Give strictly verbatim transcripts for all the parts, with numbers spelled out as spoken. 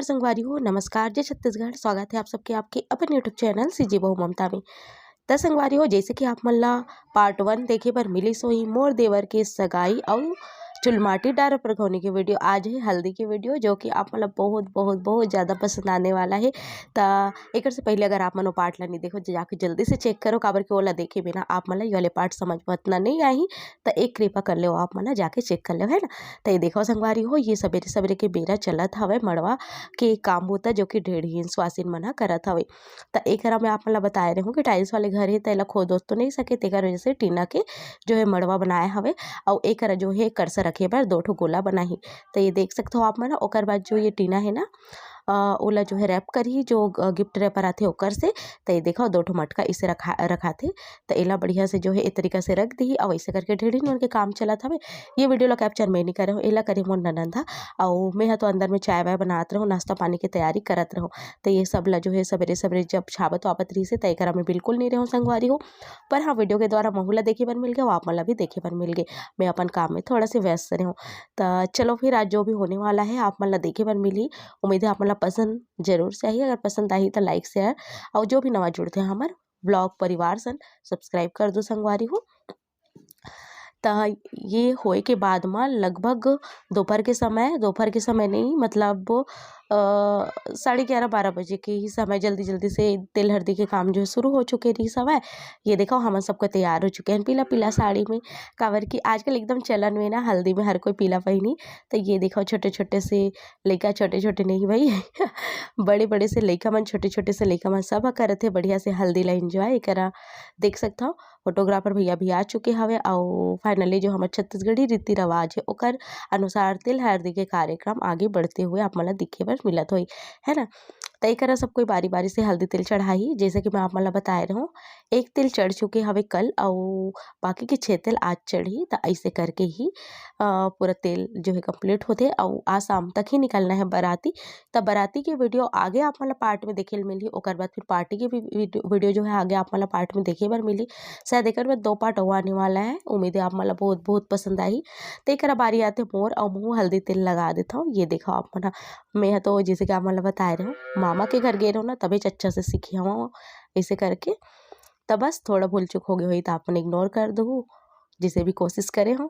संगवारी हो, नमस्कार, जय छत्तीसगढ़। स्वागत है आप सबके आपके अपन YouTube चैनल सीजी बहू ममता में। त संगवारी हो, जैसे कि आप मन ला पार्ट वन देखे बर मिलिस होही, मोर देवर के सगाई अउ चुलमाटी डार परघौनी के वीडियो, आज है हल्दी के वीडियो, जो कि आप मन ला बहुत, बहुत, बहुत ज़्यादा पसंद आने वाला है। त एकर से पहले अगर आप मन वो पार्ट ला नहीं देखो, जाके जल्दी से चेक करो, काबर कि ओला देखे बिना आप मन ला ये वाले पार्ट समझ में उतना नहीं आही। त एक कृपा कर लेव, आप मन ला जाके चेक कर लेव, है ना। त ये देखो संगवारी हो, ये सबेरे सबेरे के बेरा चलत हवय, मड़वा के काम होता, जो कि ढेड़हीन सुवासिन मन ह करत हवे। त एकरा मैं आप मन ला बताए रहूँ कि टाइल्स वाले घर हे, त एला खोद ओद तो नहीं सके, तेकर वजह से टीना के जो है मड़वा बनाए हवे, अउ एकरा जो है करसा रखे बर दो ठो गोला बनाही। त ये देख सकत हो आप मन, ओकर बाद जो ये टीना है ना, अ, ओला जो है रैप करही, जो ग-, गिफ्ट रैपर आथे ओकर से। त ये देखो, दो ठो मटका इसे रखा, रखाथे। त एला बढ़िया से जो है ए तरीका से रख दिही, अउ ऐसे करके ढेड़हीन मन के काम चलत हवे। ये वीडियो ला कैप्चर मैं नहीं करे हूँ, एला करे मोर ननंद हा। अउ मैं हा तो अंदर में चाय वाय बनात रहूँ, नाश्ता पानी के तैयारी करत रहूँ। त ये सब ला जो है सबेरे सबेरे जब छाबत वाबत रहिसे, त एकरा में बिल्कुल नहीं रहूँ संगवारी हो। पर हाँ, वीडियो के द्वारा महू ला देखे बर मिल गया, अउ आप मन ला भी देखे बर मिल गए। मैं अपन काम में थोड़ा से व्यस्त रहूँ। त चलो फिर, आज जो भी होने वाला है, आप मन ला देखे बर मिलही। उम्मीद है आप मन ला पसंद जरूर से आही। अगर पसंद आही त लाइक, शेयर, अउ जो भी नवा जुड़थे हमर व्लॉग परिवार सन, सब्सक्राइब कर दो संगवारी हो। त ये होए के बाद म लगभग दोपहर के समय, दोपहर के समय नहीं, मतलब, अ, साढ़े ग्यारह, बारह बजे के ही समय, जल्दी जल्दी से तेल हरदी के काम जो है शुरू हो चुके रहिस हवय। ये देखो, हमन सबको तैयार हो चुके हैं पीला पीला साड़ी में, काबर कि आजकल एकदम चलन में ना हल्दी में हर कोई पीला पहिनी। त ये देखो, छोटे छोटे से लइका, छोटे छोटे नहीं भाई, बड़े बड़े से लइका मन, छोटे छोटे से लइका मन, सब ह करत हे बढ़िया से हल्दी ला एंजॉय। एकरा देख सकत हव, फोटोग्राफर भैया भी आ चुके हवे, अउ फाइनली जो हमर छत्तीसगढ़ी रीति रिवाज है, ओकर अनुसार तेल हरदी के कार्यक्रम आगे बढ़ते हुए आप मन ला दिखे बर मिलत होही, है ना। त एकरा सब कोई बारी बारी से हल्दी तेल चढ़ाही। जैसे कि मैं आप मन ला बताए रहूँ, एक तेल चढ़ चुके हवे कल, अउ बाकी के छह तेल आज चढ़ही। त ऐसे करके ही अ, पूरा तेल जो है कंप्लीट होथे, अउ आज शाम तक ही निकलना है बराती। त बराती के वीडियो आगे आप मन ला पार्ट में देखे ल मिलही, ओकर बाद फिर पार्टी के भी वीडियो, वीडियो जो है आगे आप मन ला पार्ट में देखे बर मिलही। शायद एकर में दो पार्ट अउ आने वाला है। उम्मीद है आप मन ला बहुत बहुत पसंद आही। त एकरा बारी आथे मोर, अउ महू हल्दी तेल लगा देथव। ये देखो आप मन ह, मैं ह तो जैसे कि आप मन ला बताए रहे हूँ, मामा के घर गे रहूँ ना, तभेच अच्छा से सीखे हवं ऐसे करके। त बस थोड़ा भूल चूक हो गई होही त आप मन इग्नोर कर दहू, जैसे भी कोशिश करे हूँ।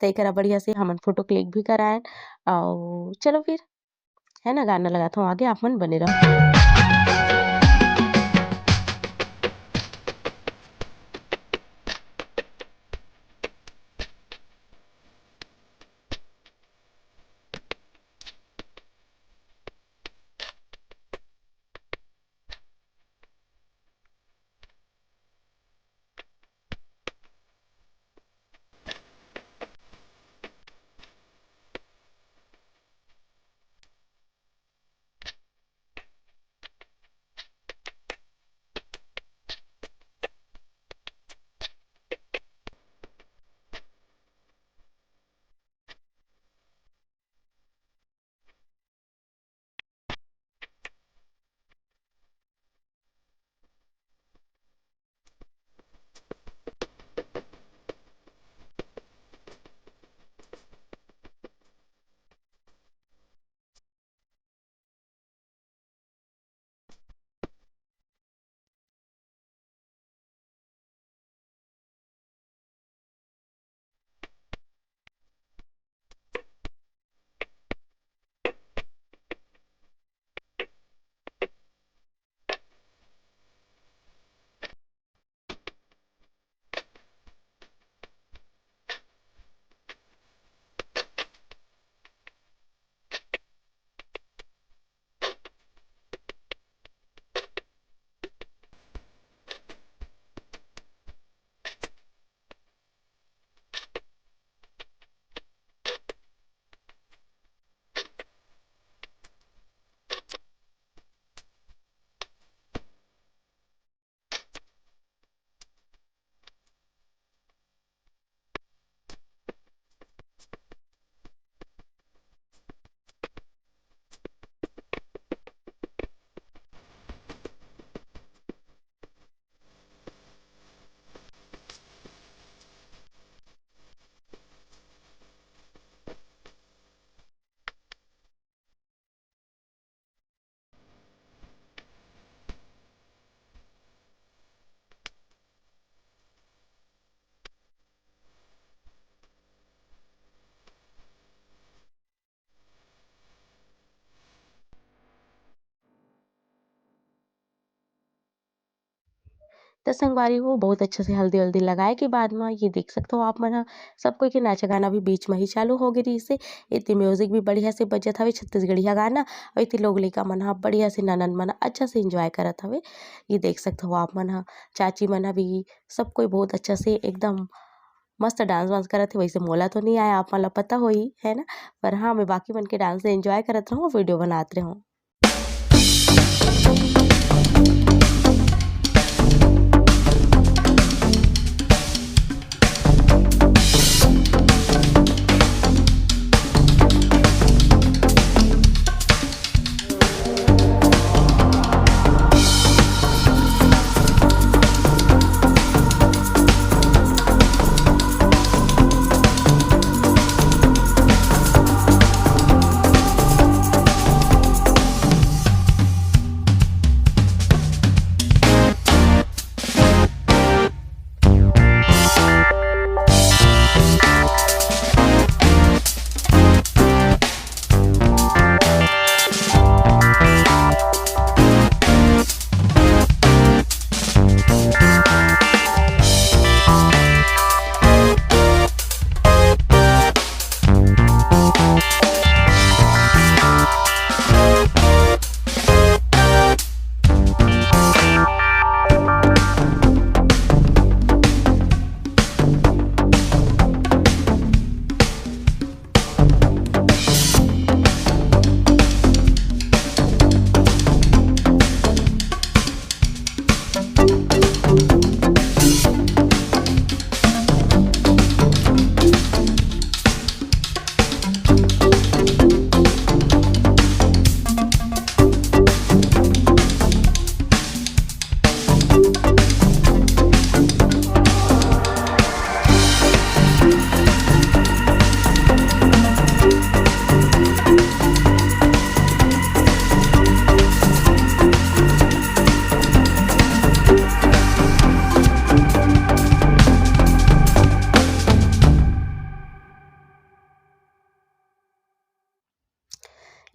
त एकरा बढ़िया से हमन फोटो क्लिक भी कराएन। अउ चलो फिर, है ना, गाना लगात हूँ, आगे आप मन बने रहो। त संगवारी हो, बहुत अच्छा से हल्दी-वल्दी लगाए के बाद म ये देख सकत हो आप मन ह, सब कोई के नाचा गाना भी बीच म ही चालू हो गे रिहिस हे। एती music भी बढ़िया से बजत हवे छत्तीसगढ़िया गाना, अउ एती लोग लइका मन ह बढ़िया से ननन मन ह अच्छा से enjoy करत हवे। ये देख सकत हो आप मन ह, चाची मन ह भी सब कोई बहुत अच्छा से एकदम मस्त dance वांस करत हे। वैसे मोला तो नहीं आया, आप मन ला पता होही, है ना? पर हाँ, मैं बाकी मन के dance से enjoy करत रहूँ, video बनात रहूँ।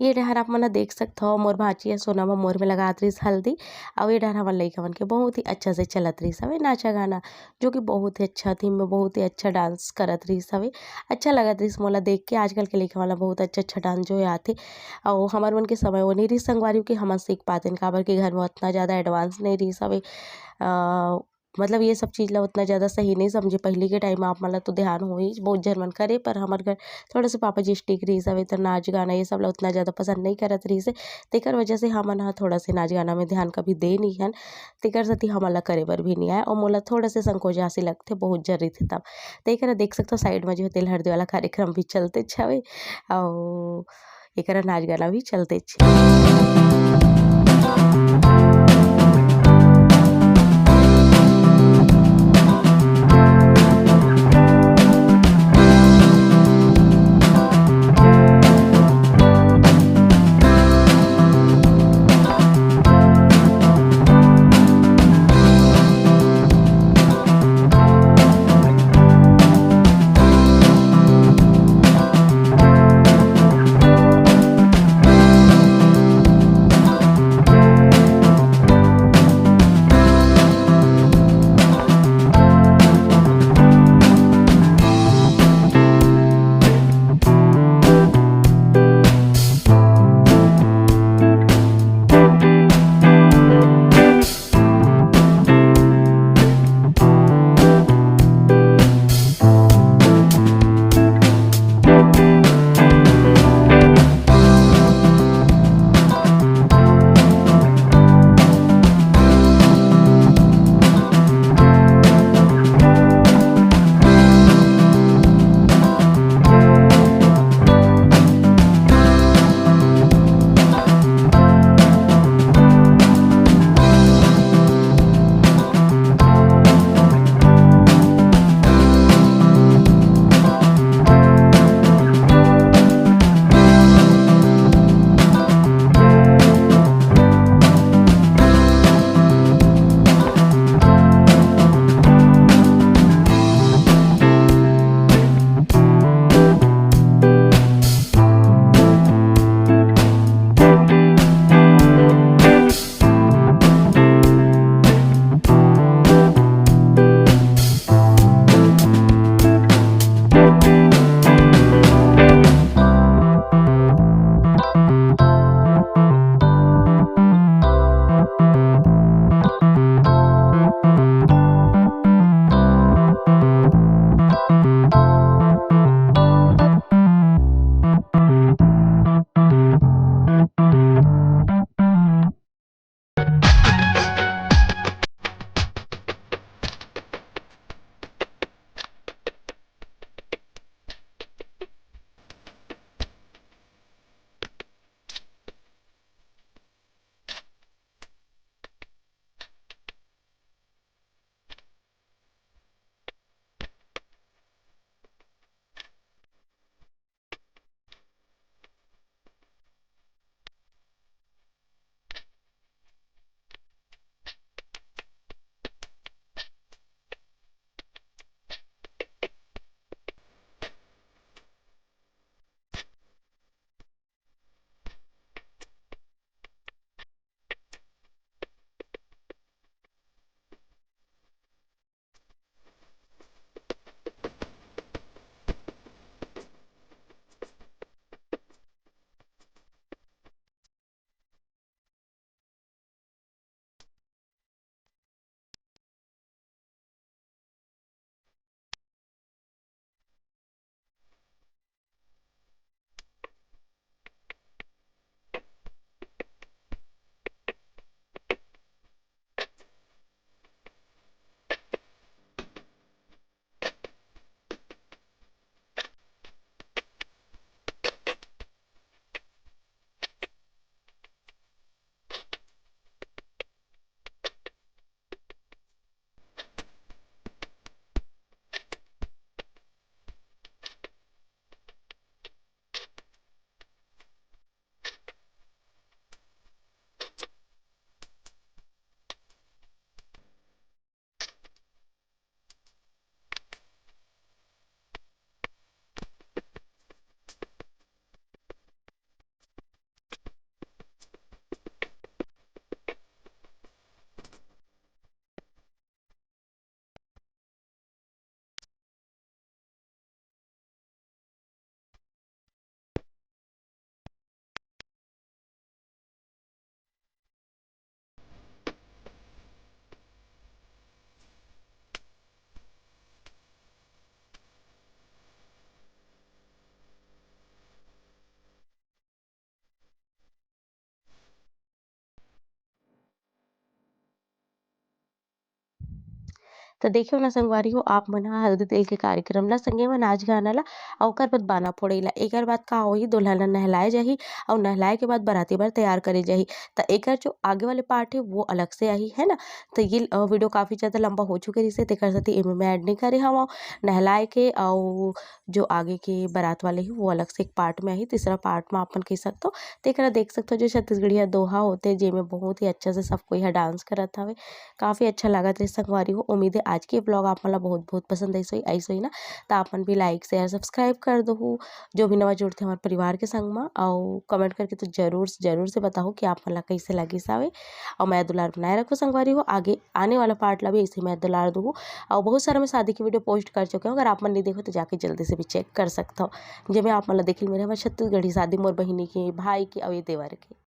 ये डहर आप मन ह देख सकत हव, मोर भांची ह सोना म मोर में लगात रहिस हल्दी, अउ ये डहर हमर लइका मन के बहुत ही अच्छा से चलत रहिस हवे नाचा गाना, जो कि बहुत ही अच्छा theme में बहुत ही अच्छा dance करत रहिस हवे। अच्छा लगत रहिस मोला देख के, आजकल के लइका मन ला बहुत अच्छा-अच्छा dance जो हे आथे, अउ हमर मन के समय वो नइ रहिस संगवारी हो कि हमन सीख पातेन, काबर कि घर में ओतना ज़्यादा advance नइ रहिस हवे। अ, मतलब ये सब चीज़ ला ओतना ज़्यादा सही नइ समझे। पहिली के time आप मन ला तो ध्यान होही, बहुत झन मन करे, पर हमर घर थोड़ा से पापा जी strict रहिस हवे, त नाच गाना ये सब ला ओतना ज़्यादा पसंद नइ करत रहिस हे। तेकर वजह से हमन ह थोड़ा से नाच गाना में ध्यान कभी दे नइ हन, तेकर सेती हमन ला करे बर भी नइ आय, अउ मोला थोड़ा से संकोचासी लगथे, बहुत झन रहिथे तब। तेकर देख सकथव side में जो हे तेल हरदी वाला कार्यक्रम भी चलतेच हवे, अउ एकरा नाच गाना भी चलतेच हे। तो देखियो ना संगवारी हो, आप मन ह हल्दी तेल के कार्यक्रम ला, संगे म नाच गाना ला, अउ ओकर बाद बाना फोड़े ला। एकर बाद का होही, दुल्हन ला नहलाए जाही अउ नहलाए के बाद बराती बर तैयार करे जाही। तो एकर जो आगे वाले पार्ट है वो अलग से आही, है ना। तो ये अ, वीडियो काफ़ी ज़्यादा लंबा हो चुके रहिसे, तेकर सेती एमे मैं ऐड नहीं करे हवं। नहलाए के अउ जो आगे के बारात वाले ही वो अलग से एक पार्ट में आही, तीसरा पार्ट में आप मन कह सकथो। तो एकरा देख सकथो जो छत्तीसगढ़िया दोहा होथे, जेमे बहुत ही अच्छा से सब कोई ह डांस करत हवे। काफ़ी अच्छा लागत रहे संगवारी हो। उम्मीद है आज के ब्लॉग आप मन ला बहुत बहुत पसंद आइस होही, आइस होही ना। तो आप मन भी लाइक शेयर सब्सक्राइब कर दो, जो भी नवा जुड़थे हमारे परिवार के संग में, अउ कमेंट करके तो जरूर जरूर से बताओ कि आप मन ला कैसे लगिस हवे। अउ मैं दुलार बनाए रखो संगवारी हो, आगे आने वाला पार्ट ला भी ऐसे मैं दुलार दूँ। अउ बहुत सारा मैं शादी की वीडियो पोस्ट कर चुके हूँ, अगर आप मन नहीं देखो तो जाके जल्दी से भी चेक कर सकते हो, जेमे आप मन ला देखिल मेरे हमारे छत्तीसगढ़ी शादी मोर बहिनी के, भाई के अउ ये देवर के।